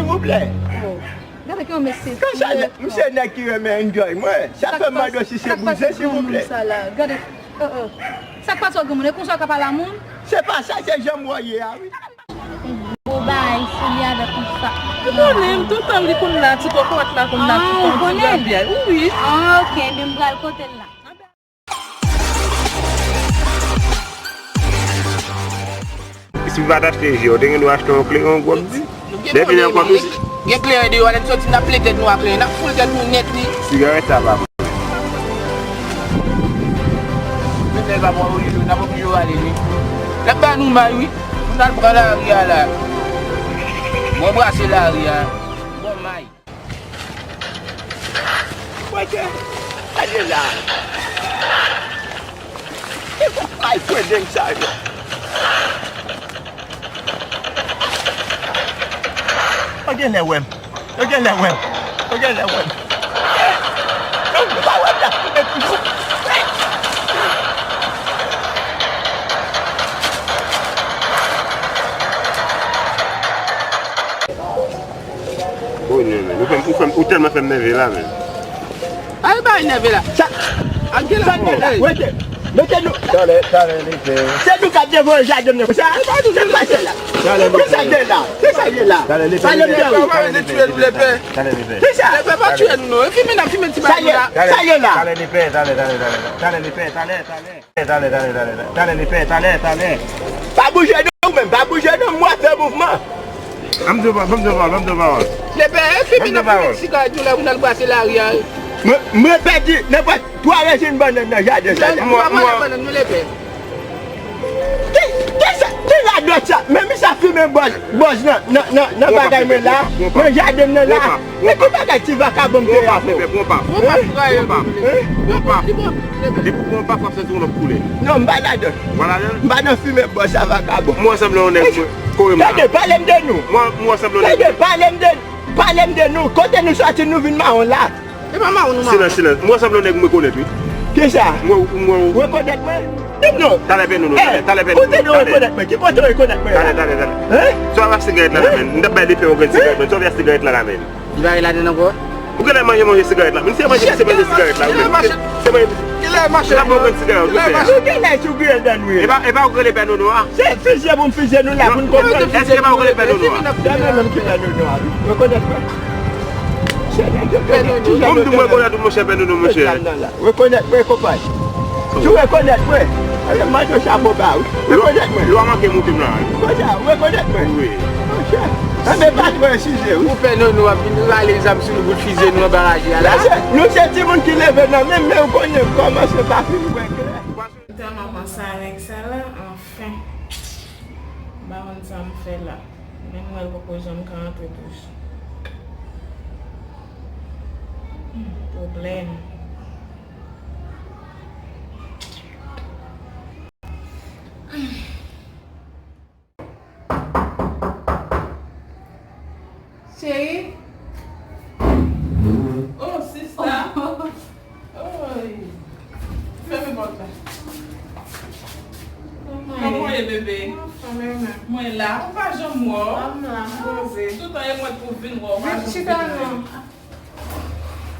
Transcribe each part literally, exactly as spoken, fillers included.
Silvouplè. Oh. Gade ki yon mesye. Konsa, misye nèg ki renmen enjoy mwen. Sa fè m mande w si se bouzen, silvouplè. Gade, oh, oh. Sa k pase w, granmoun? E konsa w ka pale a moun? Se pa sa, se jan m wè w ye a, wi. Bon bagay, soulye avèk yon sak. Ou konnen m, toutan li konn la, ti kokorat la konn la, ah, toutan, ou konnen? Wi. Ah, ok, ebyen m pral kote l la. Si w pa t achte je, w te gen dwa achte yon kleren, yon gwòg di. Depi nan kont ou. Gen kleren deyò, lè n soti, n ap plen tèt nou ak kleren, n ap foule tèt nou nèt, wi. Sigarèt sa pa bon. Men lè l pa bon, wi, n ap oblije rale li. L ap ba nou may, wi. Nou al pran lari a la. Mwen brase lari a. Bon may. Mwen te, gade la. E pou kay fwe deng sa yo. Yo genlè wè m. Yo genlè wè m. Yo genlè wè m. Yo pa wè m la. Bonè, men. Ou fè m, ou fè m, ou tèlman fè m nève la, men. Ay, ba nève la. Sa, sa gen la. Rete. Mete nou. Talè, talè, li fè. Se nou k ap devore jaden nan. Sa, sa k pase la. Ki sa gen la? Ki sa gen la? Talè, li fè. Talè, li fè. Ki sa? Lepè pa tiye nou, non. E fimen n ap fimen ti bagay la. Sa gen la. Talè, li fè, talè, talè, talè. Talè, li fè, talè, talè. Talè, talè, talè, talè. Talè, li fè, talè, talè. Pa bouje non, ou menm, pa bouje non, m wè fè mouvman. Ban m di w pawòl, ban m di w pawòl, ban m di w pawòl. Lepè, e fimen n ap fimen ti sigarèt nou la pou n al brase lari a. Mwen, mwen pèdi nenpòt twa rezin bannann nan jaden sa la. Mwen, mwen, mwen, bannann nou, lepè. Ki, ki sa, ki radòt sa? Men misye ap fimen bòz, bòz nan, nan, nan, nan bagay mwen la, nan jaden mwen la. Men ki bagay ti vakabon m te a, frè? Pran paf, pran paf, pran paf. Depi w pran paf, w ap santi yon lòt koulè. Non, m pa ladan. Ou pa ladan? M pa nan fimen bòz sa, vakabon. Mwen sanble yon nèg, mwen, kore m la. Tande, pale m de nou. Mwen, mwen sanble yon nèg. Tande, pale m de, pale m de nou. Kote nou soti, nou vin mawon la. E pa mawon nou mawon. Silans, silans. Mwen sanble yon nèg m rekonèt, wi. Kisa? Mwen, mwen. Rekonèt mwen? Di m non. Talè pè nou, non. Talè, talè pè nou. Kote nou rekonèt mwen? Ki kote w rekonèt mwen? Talè, talè, talè. Hein? Sa w ap sigarèt la nan men? M t ap bay lepè yon grenn sigarèt, men sa w ap sigarèt la nan men? Li pa gen ladan ankò? Ou genlè manje, manje sigarèt la. Men se manje, se manje sigarèt la, wi. Se manje. Kilè machin? Kilè machin? Kilè machin? Kilè machin? Nou genlè tou griyen dan nou ye. E pa, e pa ou rele pè Nono a? Se fizye pou m fizye nou la, pou n konn. Èske pa ou rele pè Nono a? Dènye menm ki pè Nono a, wi. Rekonèt mwen. Bon, m di mwen rekonèt ou, monchè, pè Nono, monchè. Rekonèt mwen, konpay. Si w rekonèt mwen, ale mande w chapo ba, wi. Rekonèt mwen. Lwa manke moute m la, wi. Konsa, ou rekonèt mwen? Wi. Monchè. Enben, pa twò ensize, wi. Ou pè Nono ap vin rale zam sou nou pou fizye nou anba raje a la. Mesye, nou se timoun ki leve nan menm, men ou konnen kòmanse pa fin wè klè. Tèlman panse avèk sa la, anfen. M pa konn sa m fè la. Menm mwen poko janm ka antre toujou. Hmm, pwoblèm. Cheri. Oh, sista. Oy. Fèmen pòt la. Kòman w ye, bebe? Mwen la, ou pa janm wè w. M la, m poze. Toutan e mwen pou vin wè w, ou pa janm vin wè m.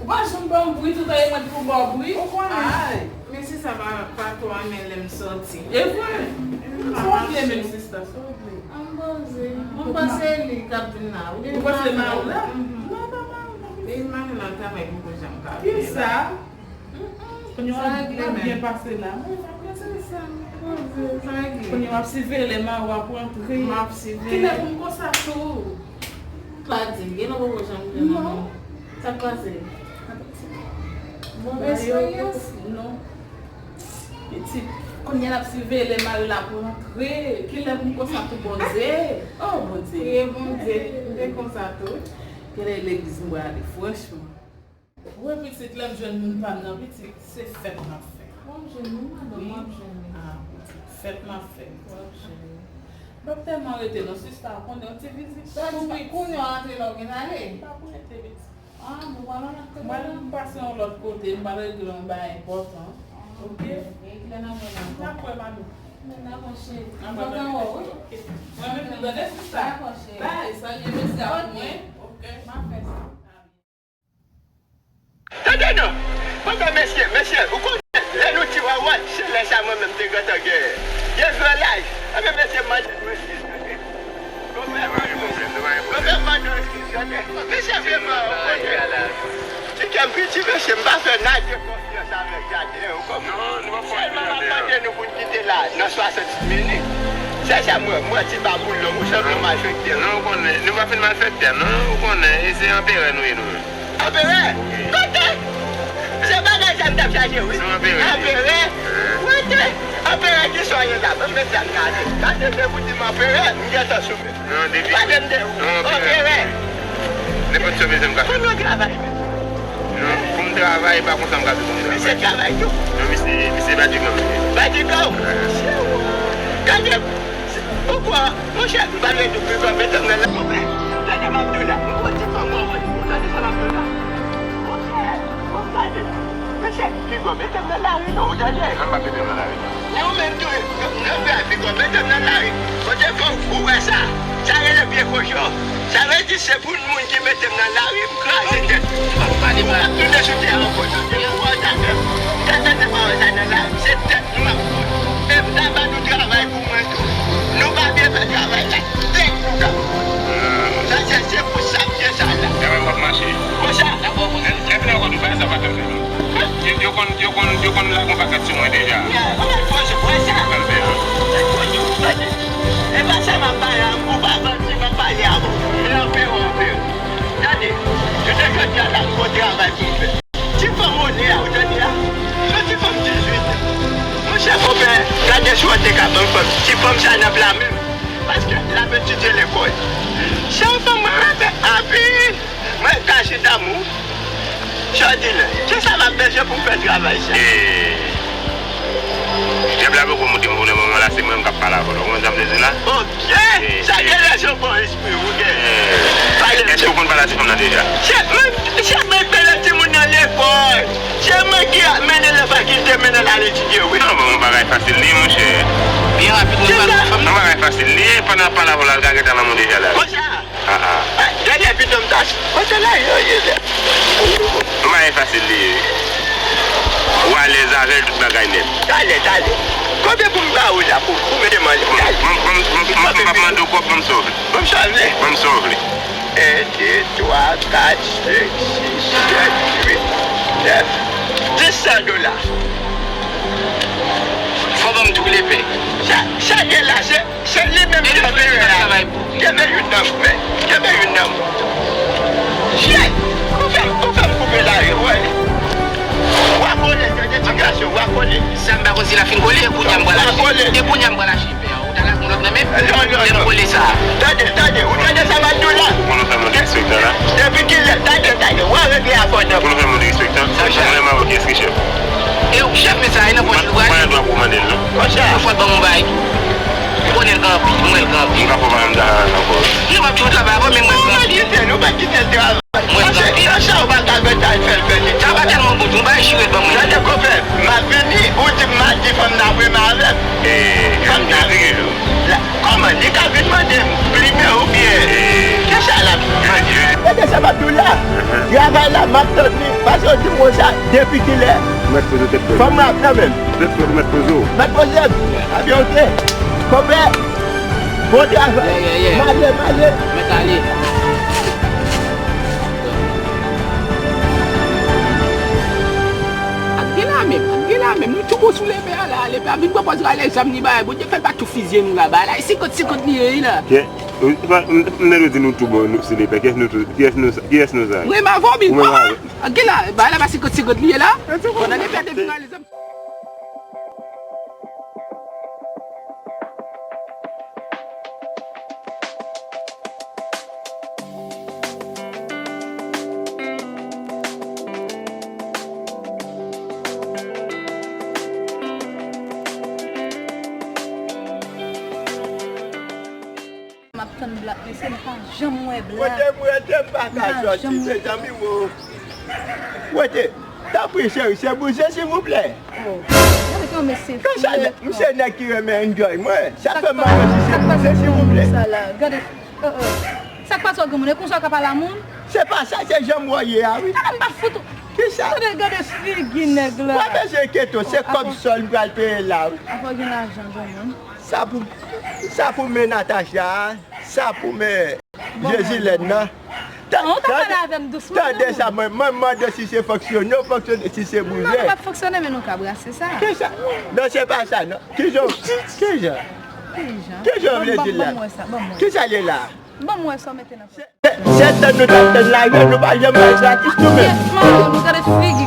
Ou pa janm ban m bri, toutan e mwen pou ba w bri. Ou konnen. Ay. Men sista pa, pa twò renmen lè m sòti. E vre? Sa w ap ye menm, sista? Sa w ap ye? An poze. Mwen panse li k ap vin la. Ou gen dwa panse mari w la? Non, pa mari w, non. E mari w la travay poko janm ka vin la. Kisa? Kounye a w ap byen pase la. Sa regle menm. Sa regle. Kounye a w ap siveye lè mari w ap rantre. M ap siveye. Kilè pou m konsa tou? Pa di m, gen lè w poko janm gen manman w. Sa k pase? Bon, eksperyans. Non. Pitit, kounye a l ap siveye lè mari l ap rantre. Kilè pou m konsa tou, Bondye? Oh, Bondye. Priye Bondye. M te konsa tou. Genlè legliz m prale, franchman. Wi, pitit, lè m jwenn moun pa m nan, pitit, se fèt m ap fè. W ap jwenn moun, madanm, w ap jwenn moun. Ah, pitit, fèt m ap fè. W ap jwenn moun. M p ap tèlman rete non, sista, konnen yon ti vizit. Sa di, kounye a w antre la, w gen ale? M p ap rete, pitit. Ah, bon, w al nan kote la? Mwen, m pase yon lòt kote, m pral regle yon bagay enpòtan. Ah, ok. E kilè n ap wè la ankò? N ap wè, madanm. Dakò, cheri. Mwen kontan wè w, wi. Mwen menm tou, tande sista. Dakò, cheri. Bay, salye mesye a pou mwen. Ok. M ap fè sa. Tande non! Tande mesye, mesye, ou konnen, lè nou ti wawòt, se lè sa mwen menm te gentan gen de grenn laj. Ebyen mesye, m mande nou eskiz, tande. Gonfè mando, gonfè mando eskiz, tande. Mesye, vrèman, ou konnen. Ti kè m piti, mesye, m pa fè nadye konfyans avèk jaden, ou konprann? Sèlman m ap mande nou pou n kite la nan swasannsis minit. Se sa mwen, mwen ti baboulon, ou sanble yon malfektè. Non, ou konnen, nou pa fin malfektè, non, ou konnen, e se anperè nou ye, nou menm. Anperè? Kote? Se bagay sa m t ap chache, wi. Anperè? Kote? Anperè ki sa w ye la? Ban m met zam nan ale. Gade, depi w di m anperè, m gentan sou men. Gade m de ou. Anperè. Nenpòt sa w bezwen m ka fè. Kòman w travay menm? Non, pou m travay, e pa konsa m ka di pou m travay. Misye travay tou. Non, misye, misye badigan misye. Badigan w? Gade, ou kwè, monchè, m pale nou pi fò, mete m nan la. Konpè, tande m ap di w la. M gon ti fanm mwen wè, ou tande sa m ap di w la. Monchè, ou tande. Mesye, piga w mete m nan lari non, ou tande? An pa mete m nan lari non. Ni ou menm tou, granpè a piga w mete m nan lari. Kote fò ou wè sa? Sa rele pye kochon. Sa vle di se pou moun ki mete m nan lari, m kraze tèt. Ou p ap tounen sou tè ankò, tande? Ou wè w ta fè m. Tande, tande, pa wè sa nan lari. Se tèt nou ap pran. E m ta ba nou travay pou mwen tou. Nou pa byen fè travay la. Tèt nou k ap pran. Sa se, se pou sa m fè sa la. Travay m p ap mache. Konsa. Epi nan kòd ou pa sa pa t ap fè non. Yo, yo konn, yo konn, yo konn lage yon pakèt sou mwen deja. Ou konn fè an. E pa sa m ap pale a, ou pa manti, m ap pale avè w. E anpil, anpil. Tande, jounen jodi a la, m gon travay pou m fè. Ti fanm one a, ou tande a? Se yon ti fanm dizuit an. Monchè, konpè, gade si w te ka ban m fanm, ti fanm sa nan pla men m. Paske l ap etidye lekòl. Se yon fanm mwen renmen anpil. Mwen ka chita mou. Jodi la, kisa m ap bezwen pou m fè travay sa? Dyab la poko moute m pou le moman la, se mwen menm k ap pale avè w la. Ou konprann sa m vle di la? Ok! Sa gen rezon, bon espri ou gen. Pale m. Èske w konn pale a ti fanm nan deja? Se mwen, se mwen k mennen timoun nan lekòl. Se mwen ki ap mennen nan fakilte, mennen l al etidye, wi. Non, bon, yon bagay fasil li ye, monchè. Byen rapid, nou pral wè fanm nan. Yon bagay fasil li ye, pandan l ap pale avè w la, l ka gentan lanmou deja la. Konsa. Ah, ah. Dènye pito m ta. Kote la yo ye la? Yon bagay fasil li ye. Ou alèz avè l, tout bagay nèt. Talè, talè. Konbyen pou m ba ou la pou, pou mete manje? Talè. M ap mande w kòb, ban m sa w vle. Ban m sa w vle. Ban m sa w vle. En, de, twa, kat, senk, sis, sèt, uit, nèf, dis san dola. Fò ban m tou lepè. Sa, sa gen la, se Se li menm ki anperè a. Kenbe youn nan mwen. Kenbe youn nan mwen. Jèt! Ou fè m, ou fè m koupe la, wi. W a kole, tande ti gason, w a kole. Sa m pa konn si l ap fin kole, e kounye a m pral achte. E kounye a m pral achte pè a. Ou ta lage yon lòt nan men m? Non, non, non. Lè m kole sa. Tande, tande, ou tande sa m ap di w la? Ou konn nou fè moun derespektan la? Depi kilè? Tande, tande, w a regle afè w nan. Ou konn nou fè moun derespektan? Mwen menm avè w, kiyès ki chèf? E ou k chèf, men sa, e nan pòch li pral. Mwen gen dwa pou mande l, non? Konsa. Ou fòt ban m yon bagay tou. M konnen l gen anpil, m wè l gen anpil. M ka fè w pa menm travay ankò. Non, m ap toujou travay avè w, men m wè l gen anpil. Ou mèt kite l, ou mèt kite l travay. M wè l gen anpil. Konsa, konsa ou pa ka gentan al fè l pèdi. Sa pa tèlman bon tou, m pa jire l ban mwen. Gade konpè, m ap vini, ou di m madi fanm nan ap renmen avè m. Fanm nan. Kòman li ka vin mande m plimen oubyen kisa l ap mande? Gade sa m ap di w la. Travay la, m ap tann li. Paske w di m konsa, depi kilè? Ou mèt poze tèt poze. Fanm nan ap nan men m. Tèt poze, ou mèt poze w. Mèt poze m. Ebyen, oke. Konpè, bon travay. Yeah, yeah, yeah. M ale, m ale. Mèt ale. Ak gen la menm, ak gen la menm. Nou tou bon sou lepè a la. Lepè a vin pran pòz rale zam ni bagay. Bondye fè l pa tou fizye nou la. Bagay la, e senkant senkant li ye, wi la. M te dwe di nou tou bon, nou se lepè. Kiyès nou tou, kiyès nou sa, kiyès nou sa? Mwen menm avè w, Bill. Ou menm avè. Gade la, bagay la pa senkant senkant li ye la. Pandan lepè te vin rale zam. M ap tann Black, mesye, m pa janm wè Black. Kote m rete, m pa ka sòti, mezanmi, wo. Rete, tanpri, cheri, se bouze, silvouplè. Oh, gade Non, men se Konsa, misye nèg ki renmen enjoy mwen. Sa fè m mande si se, se silvouplè. Sa la, gade. Sa k pase w granmoun? E konsa w ka pale a moun? Se pa sa, se jan m wè w ye a, wi. Gade, m pa fout. Kisa? Gade, gade figi nèg la. Mwen bezwen kete w, se kòb sòl m pral peye la, wi. Apa w gen lajan, granmoun? Sa pou, sa pou men Natacha a, sa pou men Jezilèn nan. Non, ou ka pale avè m dousman. Tande sa, mwen, mwen mande si se fonksyone, ou fonksyone, si se bouze. Non, nou p ap fonksyone, men nou ka brase sa. Kisa? Non, se pa sa, non. Kijan, kijan? Kijan? Kijan w vle di la? Ban m wè sa, ban m wè. Kisa l ye la? Ban m wè sa w mete nan. Se tan nou t ap tann la, yo, nou pa janm wè gratis nou menm. Kèt, man, nou gade figi